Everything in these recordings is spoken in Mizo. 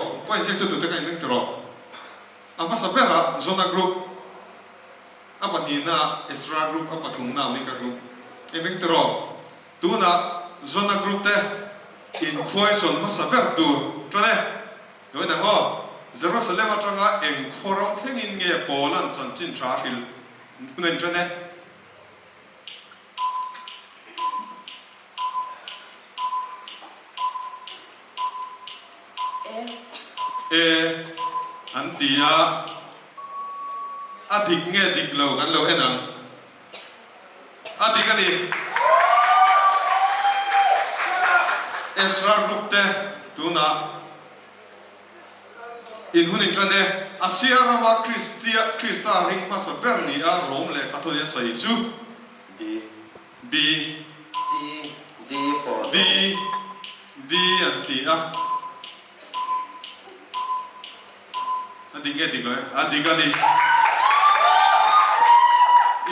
Point ziaktu tute ka inring tawh. A hmasa berah Zona Group, a pahnihnaah Ezra Group, a pathumnaah Mika Group. Inring tawh. Tunah Zona Group te inkhuaisawn hmasa ber tur tan e. Lo en ang aw. Jerusalem atanga eng khaw ram thlengin nge Paula'n chanchin tha a hrilh hun a intan e. E an ti a, a dik nge dik lo kan lo en ang. A dik a ni. Ezra Group te tunah in hun in tan e. Asia rama Krista ring hmasa ber ni a Rom lehkha thawnin a sawi chu. D. B. D, D for D, D an ti a. A dik nge dik lo e? A dik a ni.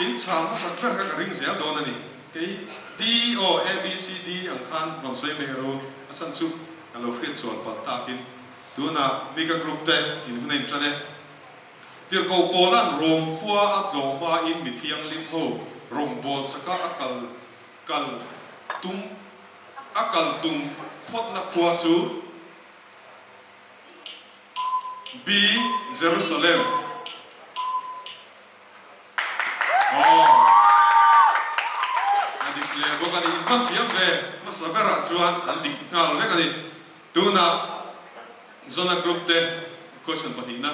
In chhang hmasak ber kha ka ring zel dawn a ni. Kei D aw A B C D ang khan rawn sawi mai ru. A chhan chu ka lo hriat sual palh takin tunah Mika group te in hun a intan e. Tirhkoh Paula'n Rom khua a tlawh hmain mi thianghlim ho rawngbâwl saka a kal kal tum a kal tum phawtna khua chu B. Jerusalem. Aw, a dik leh bawk a ni. In hman thiam ve hmasa berah chuan an dik nghal vek a ni. Tunah Zona Group te question pahnihna,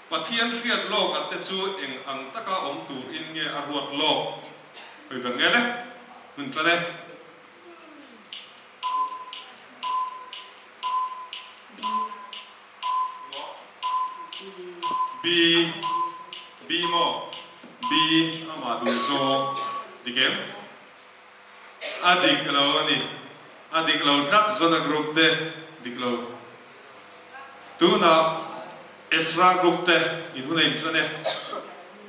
Pathian hriat lawk a te chu eng ang taka awm tur in nge a ruat lawk? Hawi ber nge le? Hun tlan e. B. B. B maw? B amah duh zawng dik em? A dik lo a ni. A dik lo tlat Zona group te dik lo. Tunah Ezra group te in hun a intran e.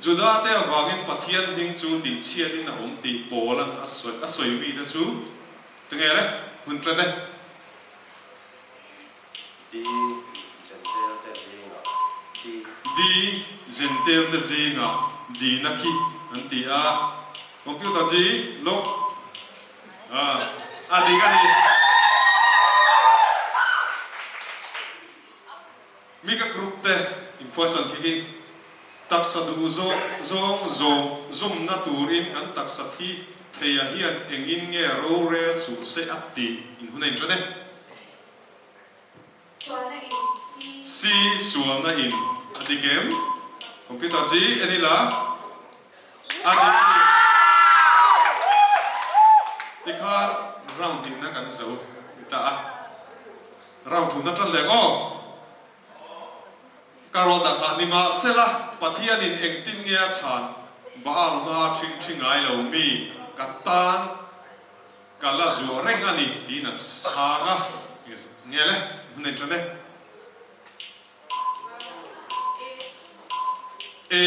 Juda te avangin Pathian hming chu tihchhiat in a awm tih Paula'n a sawi a sawi mi te chu tinge le hun tran e. D Jentail te zingah D. D Jentail te zingah D na khi an ti a, computer chi lawk a a dik a ni. Mika group te inphuasan khi hi taksa duh zawng zawng zawm zawmna turin kan taksa thi theia hian engin nge rorel suh se a tih inhun a intan e. Sualna in C. C sualna in a dik em? Computer chi en ila a dik a ni. Tikhan round hnihna kan zo ta a, round thumna tan leh aw. Ka rawn dah kha nimahsela Pathianin engtin nge a chhan Baal hma ṭhing ṭhi ngai lo mi ka tan Ka la zuah reng a ni tiin a chhang a, nge le, hun a inṭan e. E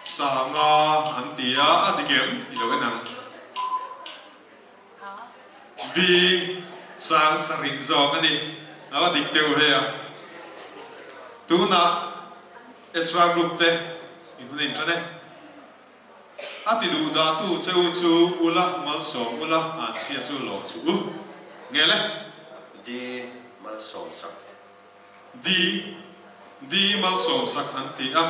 sanga an ti a, a dik em? I lo en ang. B sang sarih zawk a ni, a va dik deuh ve a. Tunah Ezra group te in hun a inṭan e. A ti duh dah tu che u chu ula malsawm ula an chhia chu lawh chu u nge le. D malsawm sak. D D malsawm sak an ti a.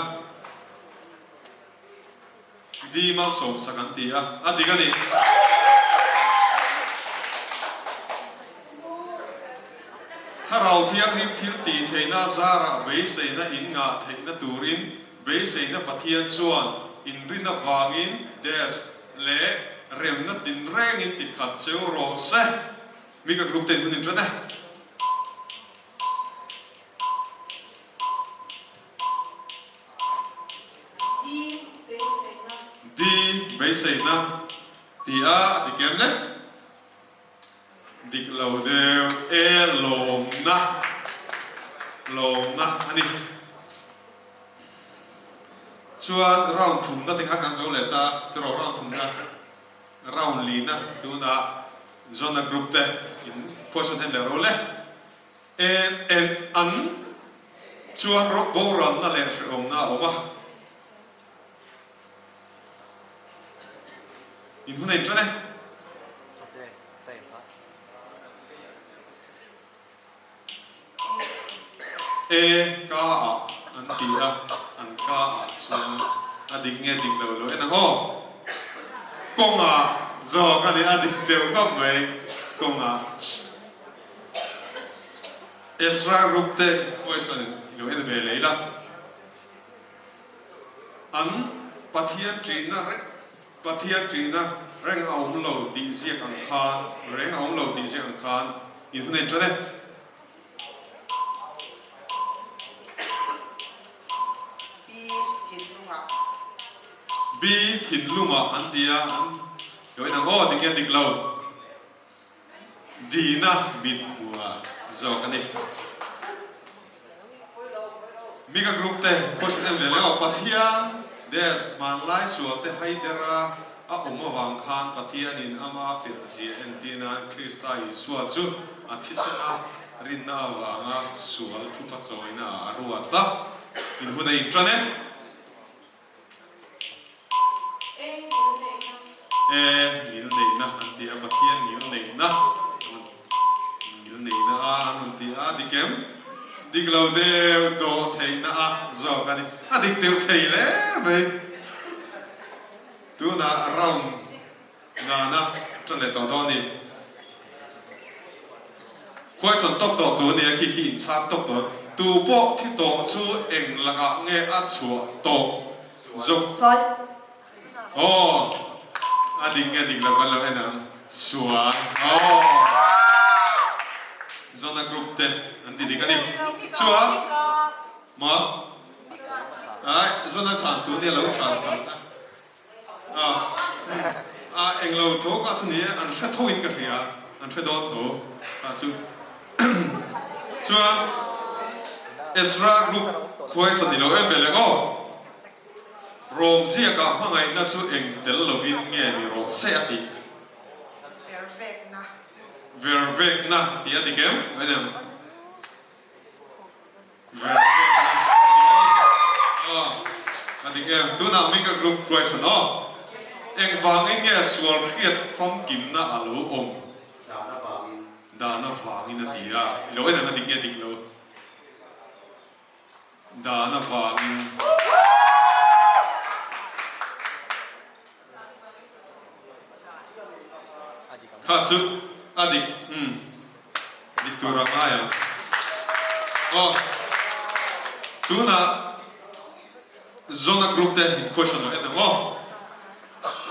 D malsawm sak an ti a. A dik a ni. Thlarau Thianghlim thil tih theihna zarah beiseina in ngah theihna turin Beiseina Pathian chuan inrin avangin Des leh remna tinrengin ti khat cheu rawh se. Mi ka group te in hun in ṭan e. D beiseina. D beiseina ti a a ti kem le. Dik lo deuh e lawmna lawmna a ni. Chuan round thumna te kha kan zo leh ta tiraw round thumna round lina tunah Zona group te in question hen leh ro le. En en an chuan rawh boralna leh hrehawmna a awm a. In hun a inṭan e. E ka ah an ti a, an ka ah chuan a dik nge dik lo lo en ang aw. Kawngah zawk a ni, a dik deuh khawp mai kawngah. Ezra group te question i lo en ve leh ila. An Pathian ṭihna reng Pathian ṭihna reng a awm lo tih ziak ang khan reng a awm lo tih ziak ang khan in hun a inṭan e. B thinlungah. B thinlungah an ti a, an lo en ang aw, dik nge dik lo. Dina mit hmuh zawk a ni. Mika group te question em ve leh aw. Pathian dash hmanlai sual te haider a a awm avang khan Pathian in ama fel zia entir nan Krista Isua chu a thisen a rinna avanga sual thupa chawina ah a ruat a. In hun a intan e. E ngil neihna an ti a, Pathian ngil neihna ngil neihna a an rawn ti a, dik em? Dik lo deuh dawh theihna a zawk a ni, a dik deuh thei hle mai. Tunah round ngana ṭan leh tawh dawn a ni. Question tawp tawh tu a nia khi khi inchhak tawp tawh. Tu pawh thi tawh chu eng lakah nge a chhuah tawh zawk? Sual. Aw a dik nge dik lo kan lo en ang. Sual. Aw Zona group te an ti dik a ni. Chuan maw? Ai Zona chhan tu nia lo chhan khan a. A, a englo tho ka chu ni e, an hre tho in ka hria, an hre dawn tho ka chu. Chuan Ezra group khuai saw ni lo em ve leh aw. Rom ziakah hmangaihna chu eng tel lovin nge ni rawh se a tih. Vervekna. Vervekna tih a dik em? A dik em? Tunah mi ka group question aw. Engvangin nge sual hriat famkimna a lo awm? Dan avangin. Dan avangin a ti a. I lo en ang a dik nge dik lo? Dan avangin. Kha chu a dik umm dik tur a ngai ang. Aw tunah Zona group te in question lo en ang aw.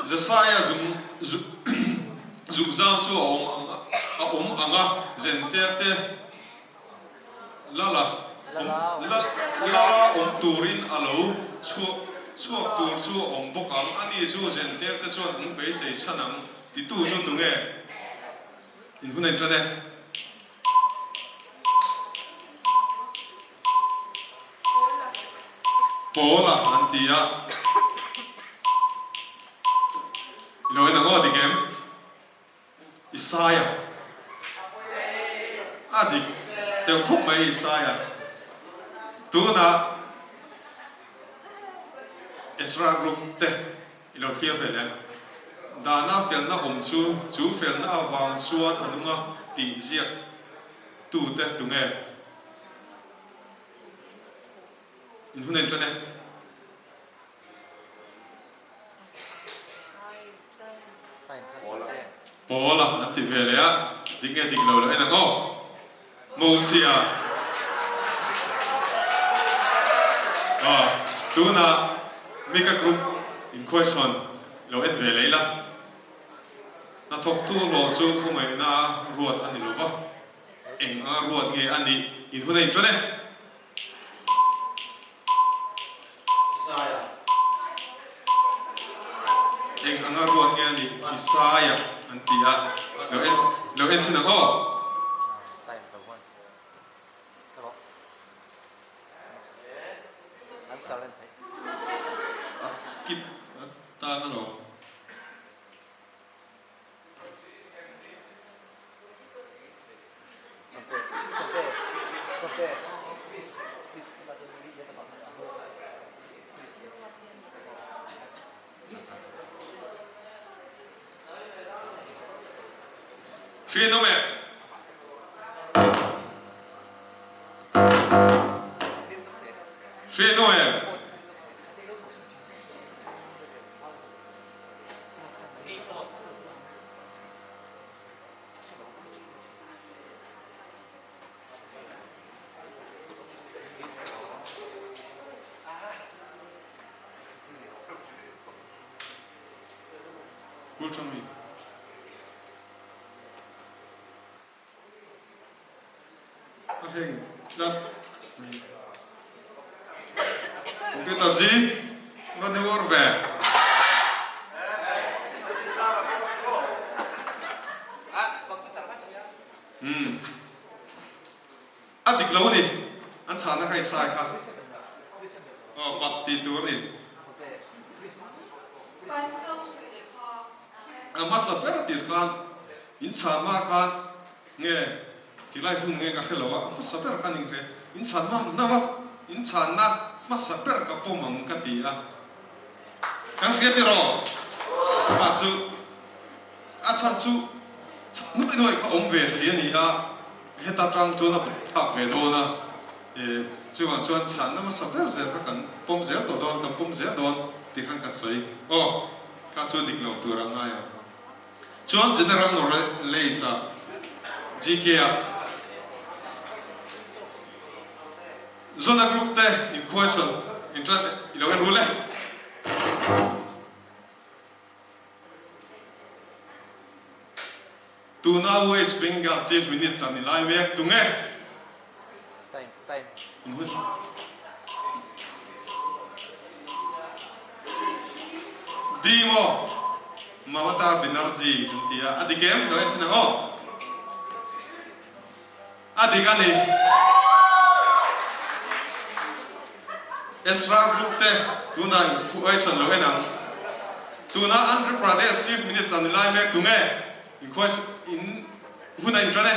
Jesaia zung zukzam chu a awm ang a awm ang a Zentea te Lala Lala awm turin a lo chhuak chhuak tur chu a awm bawk ang. Ani chu Zentel te chuan an beisei chhan ang titu chu tunge? In hun a intan e. Paula an ti a. I lo en ang aw dik em? Isaia a dik deuh khawp mai Isaia tunah Ezra group te i lo thlir ve leh dana felna awm chu chu felna avang chuan a nunga tih ziak tu te tunge in hun a intan e. Paula an ti ve leh a, dik nge dik lo lo en ang aw. Mosia. Aw, tunah Mika group in question lo en ve leh ila. Hnathawktu hlawh chu khawngaihna ruat a ni lo va, eng anga ruat nge a nih in hun a inṭan e. Isaia. Eng anga ruat nge a nih? Isaia an ti a. Lo en, lo en chhin ang aw. A skip tan alawm. Hria nawm em? Hria nawm em? Bul ṭang mi. A heng tlat mai. Computer ji va ni uar ve. Umm. A dik lo a ni. An chhahna kha i sai kha. Aw bat tih tur a ni. A hmasa ber tir khan in chhan hma khan nge tilai hun nge ka hre lo a, a hmasa ber khan in hre in chhan hma na in chhanna hmasa ber ka pawm ang ka ti a. Kan hria tiraw? Amah chu A chhan chu chak nuai nuai kha awm ve thei a ni a, heta tang chuan a phak ve dawn a, chuvang chuan chhanna hmasa ber zel kha kan pawm zel tawh dawn, kan pawm zel dawn tih khan ka sawi aw, kha chu dik lo tur a ngai ang. Chuan General Knowledge ah GK ah Zona Group te in question in tan i lo en rul e. Tuna West Bengal Chief Minister ni lai mek tunge? D maw? Mamata Banerjee kan ti a, a dik em? Lo en chhin ang aw. A dik a ni. Ezra Group te tunah in phu ai chhan lo en ang. Tuna Andhra Pradesh Chief Minister ni lai mek tunge in khuai in hun a intan e.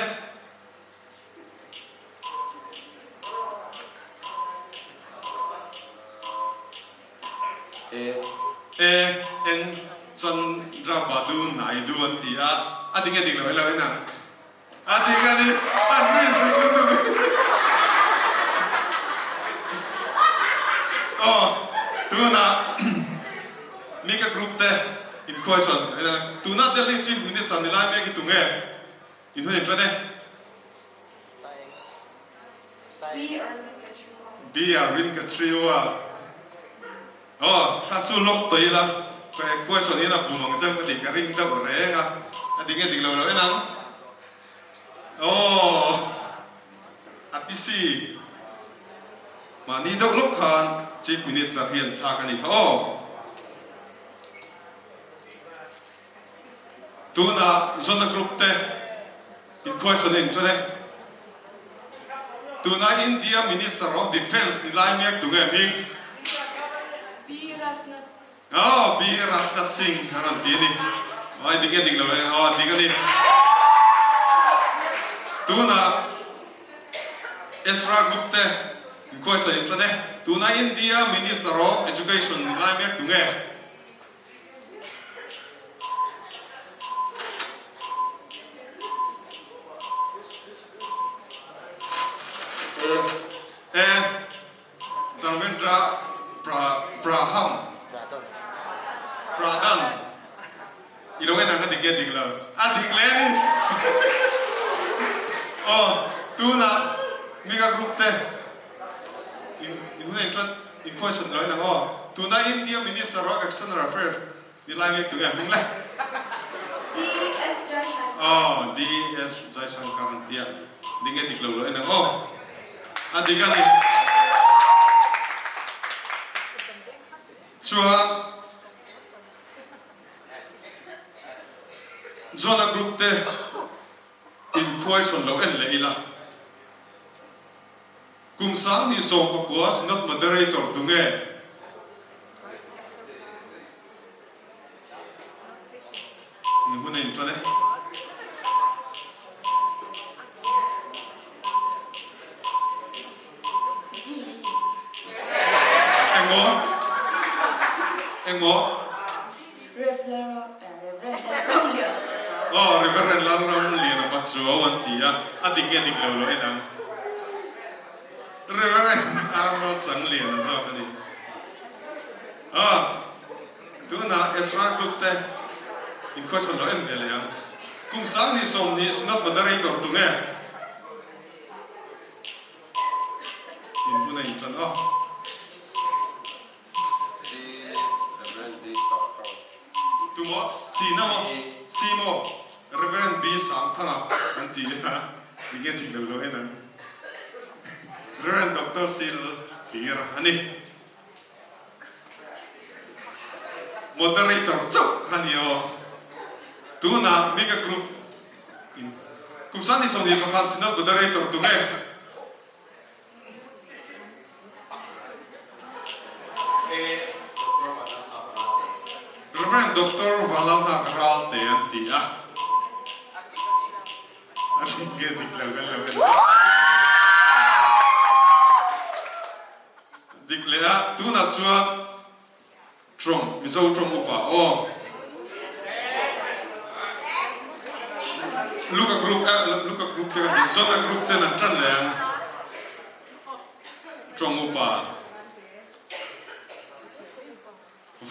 E N Chandra Badu Naidu an ti a, a dik nge dik lo en lo en ang. A dik a ni, a rin dik lutuk. Aw, tunah Mika Group te in question tunah Delhi Chief Minister ni lai mek hi tunge in hun in ṭan e? B. Arvind Kejriwal. B. Arvind Kejriwal. Aw, kha chu lawk tawh ila, question in a bum ang cheu ka tih ka ring deuh reng a, a dik nge dik lo lo en ang. Aw, a ti si. Mahni deuh lawk khan Chief Minister hi an thlak a ni kha aw. Tuna Zona Group te in question eng chuan e? Tuna India Minister of Defence ni lai mek tu nge hming? B. Rajnath Singh. Aw, B. Rajnath Singh a rawn ti a ni. Aw, a dik nge dik lo le? Aw, a dik a ni. Tuna Ezra Group te in question eng chuan e? Tuna India Minister of Education ni lai mek tu nge? E. Dharmendra Praham Pradhan I lo en ang a dik nge dik lo? A dik le a ni. Aw, tunah Mega Group te In in hun engṭan in question lo in ang aw. Tuna India Minister of External Affairs ni lai mek tunge a hming le? DS Jaishankar. Aw, DS Jaishankar an tia. Dik nge dik lo lo en ang aw. A dik a ni. Chuan Jona group te in question lo en leh ila. Kum 2019 Synod Moderator tu nge? Ni hun a inṭan e. Engmaw? Rev Lalramliana Pachuau. Aw, Reverend Lalramliana Pachuau an ti a, a dik nge dik lo lo en ang. Reverend Arnold Changliana zawk a ni. Aw, tunah Ezra Group te inkhawihsawn lo en ve leh ang. Kum 20 20 Synod Moderator tu nge? In hun a intan aw. C Reverend B Sangthang. Tu maw? C na maw? C maw? Reverend B Sangthanga an ti a, ti nge dik lo lo en ang. Reverend Doctor C Lir a ni. Moderator chauh kha ni aw. Tunah Mega Group in kum 21 Synod Moderator tu nge? Rev. Doctor Valalhak Ralte an ti a, a dik nge dik lo kan lo en dik leh a, tunah chuan Tawng, Mizo tawng upa aw. Luka group eh Luka group te kan ti Zona group ten an tan leh ang. Tawng upa.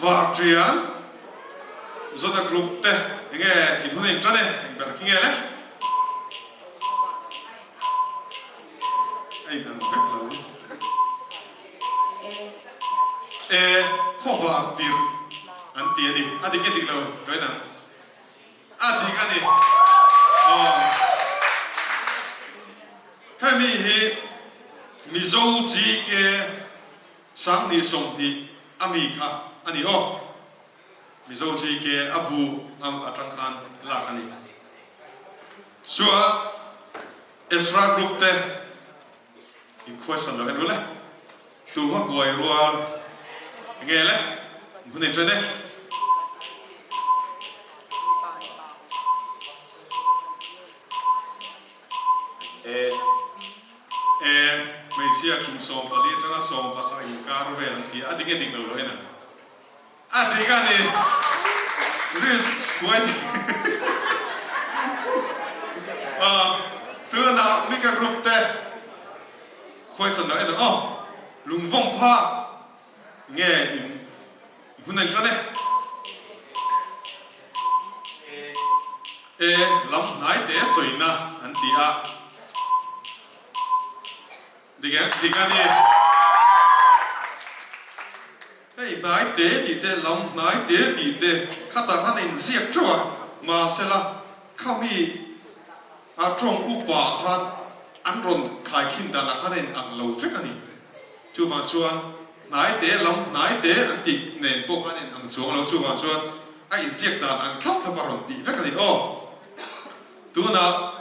Varṭian Zona group te enge in hun a in tan e eng ber khi nge le? A in ang vek lo. E khawvar tirh an ti a ni. A dik nge dik lo join ang. A dik a ni. Aw. Hemi hi Mizo GK 2020 a mi kha a ni aw. Mizo GK a bu atang khan lak a ni. Chuan Ezra Group te Inkhuaisan lo en ru le. Tu hma kuai rual nge le hun in ṭan e. E. E, hmeichhia kum 14 aṭanga 17 inkar vel an ti a, a dik nge dik lo lo en ang. A dik a ni. Risk huai a tunah Mika group te khuaichan lo en ang aw. Lungvawng phak nge in hun a in tan e. E lam hnai te sawina an ti a. Dik em? Dik a ni. Hei hnai te tih te, lam hnai te tih te khatah khan a inziak teuh a, mahsela khami a tawng upa khan an rawn khaikhin danah khan a in ang lo vek a ni. Chuvang chuan hnai te, lam hnai te an tih nen pawh khan a in ang chuang lo, chuvang chuan a inziak dan ang thlap thlap a rawn tih vek a ni. Aw, tunah.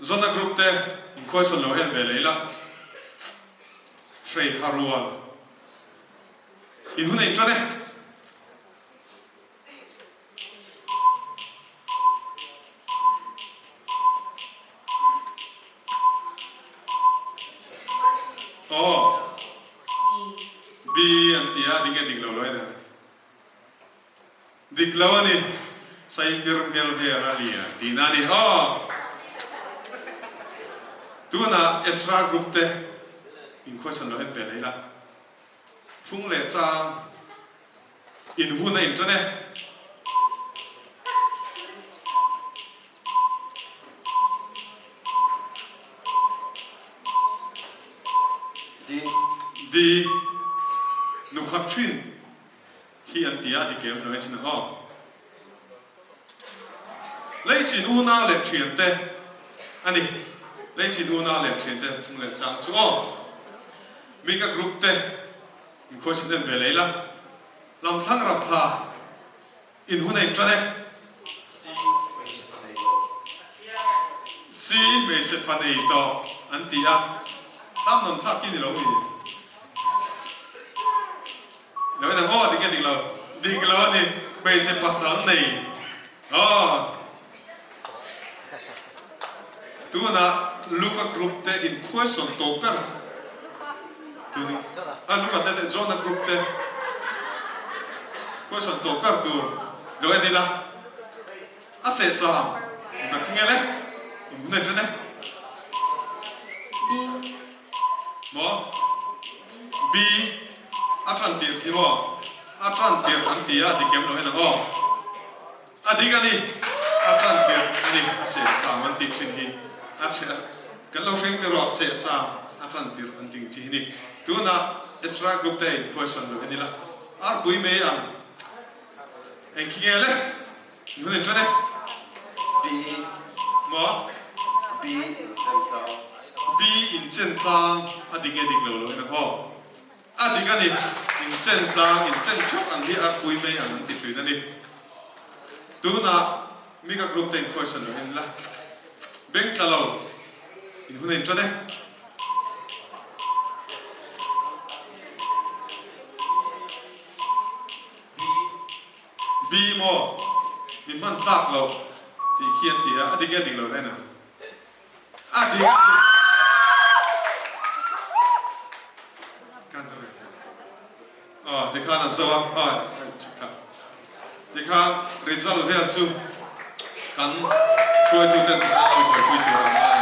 Zona group te inkhuaisawn lo en ve leh ila, hrei ha rual in hun a intan e. Aw, B an ti a, ding nge dik lo lo en ang. Dik lo a ni, Saipir hmel vel a nia tihna a ni aw. Tunah Ezra group te inkhuaisan lo en ve leh ila. Phung leh chang in hun a intan e. D. D. Nukhat thin. Hi an ti a, dik em lo e chin aw. Leichin unau leh thiante a ni. Leichin unau leh thiante phung leh chang chu aw. Mika group te inkhuaisan en ve leh ila. Lamthlang ramthla in hun a intan e. C hmeichhe fa nei tawh. C hmeichhe fa nei tawh an ti a. Thlam nawn thlak hi ni lo mi? Lo en ang aw dik nge dik lo? Dik lo a ni, hmeichhe pasal nei aw. Tunah Luka group te in khuaisawn tawh ber tuni a Luka te leh Jona group te. Question tawp ber tur lo en ila. A seh sa ang tak nge le? In hun en ṭan e. B. Maw? B. A ṭan tir khi maw? A ṭan tir an ti a, dik em lo en ang aw. A dik a ni. A ṭan tir a ni. A seh sang an tih ṭhin hi. A ṭhe kan lo hreng te rawh seh sang a ṭan tir an ting chi hi ni. Tunah Ezra group te in question lo en ila. Arpui mai ang. Eng khi nge le? Nun in ṭan e. B. Maw? B in chen tlang. B in chen tlang a dik nge dik lo lo en ang aw. A dik a ni. In chen tlang, in chen theuh ang hi arpui mai ang an ti ṭhin a ni. Tunah Mika group te in question lo en la. Beng tla lo in hun a in ṭan e. B maw? Mi hman tlak loh tih khi an ti a, a dik e a dik lo nen ang. A dik a ni. Kan zo ve. Aw tikhan an zo a, aw chhuk thla. Tikhan result vel chu kan hruaitu ten an lo buaipui tur ang a.